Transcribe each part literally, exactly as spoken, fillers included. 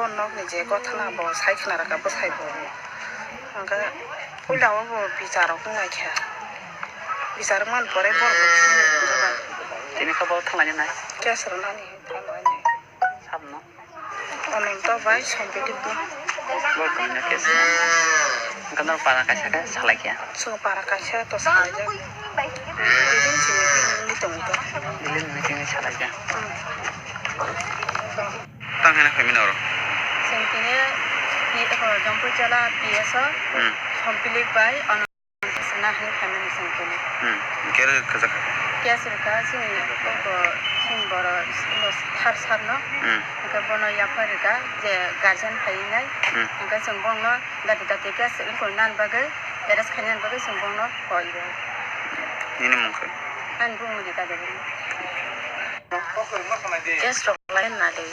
Nokni je gothana bo sai khna rwkha bwsai bo. Hwnkhe puila o bo bichar rok wng lai kha. Bichar wngmani pore borok bo thwngwi hwnjak bai. Tini khe bo thanglainai. Case rwnani thanglainai. Sabno. Ananto bai Sompilip no. Bo thwngna case no. Hwnkhe norok para kaisa khe salai kha. Chwng para kaisa to salaijak. Bini simi tini tongo to. Bini simi tini salaijak. Hmm. Tang hwnwi phaimani oro? Chwng tini P-, o, Jampuijala P S o, hmm, Sompilip bai Ananta Sena hwnwi phaimani chwng tini. Hmm. Kere kajak? Case rwkha chini oko chini boro thar sarno. Hmm. Hwnkhe bono yaphar rwkha je guardian phainai. Hmm. Hwnkhe chwng bono dati dati case wngkha nan bagwi arrest khainani bagwi chwng bono koi rw. Nini mung khe? Ani bumung rwkha de. Case rok lai na de.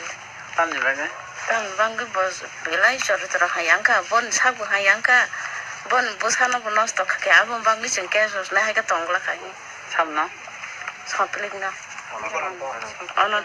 Tamni bagwi? Tamni bagwi bo belai choritor hai wngkha, boni sak bo hai wngkha, boni bwsano bo nosto kha khe, aboni bagwi chwng case rwna hai khe tong glak hai. Sabno? Somplik no. Ono.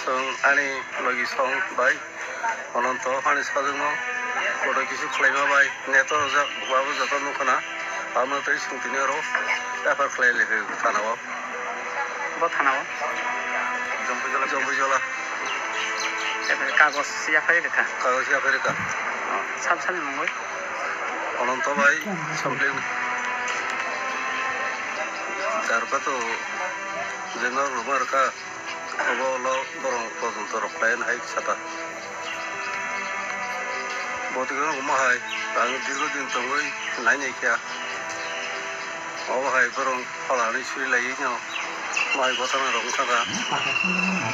Chwng ani logi song bai. Ananto hani sajwkno kotor kisu khlaima bai neto rwjak, bo abo joto nukha na. Amo tei chwng tini oro F I R khlai lai kha thana o. Bo thana o? Jampuijala. Jampuijala. Kagos yaphai rwkha? Kagos yaphai rwkha. Oh, sab sani mungwi? Ananto bai Somplik. Darpa to jengno rwma rwkha. Obo ulo borok todonto rok khlai hai saka. Botwi rok omo hai ang dirgo din tongwi nai nai kha. Obo hai borok phala hinwi suri laiwi no mai gotana rok wngkha kha.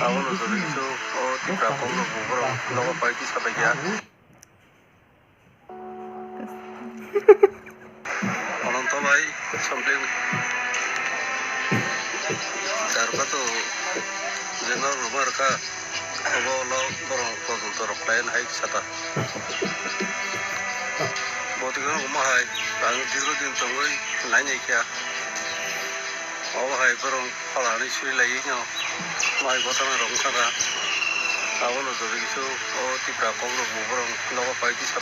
Abono joto kisu o Tipra kok rok bo borok nogo pai tisa pai kha. Ananto bai Somplik. Darpa to jengno rwma rwkha. Obo ulo borok todonto rok khlai hai saka. Botwi rok omo hai ang dirgo din tongwi nai nai kha. Obo hai borok phala hinwi suri laiwi no mai gotana rok wngkha kha. Abono joto kisu o Tipra kok rok bo borok nogo pai tisa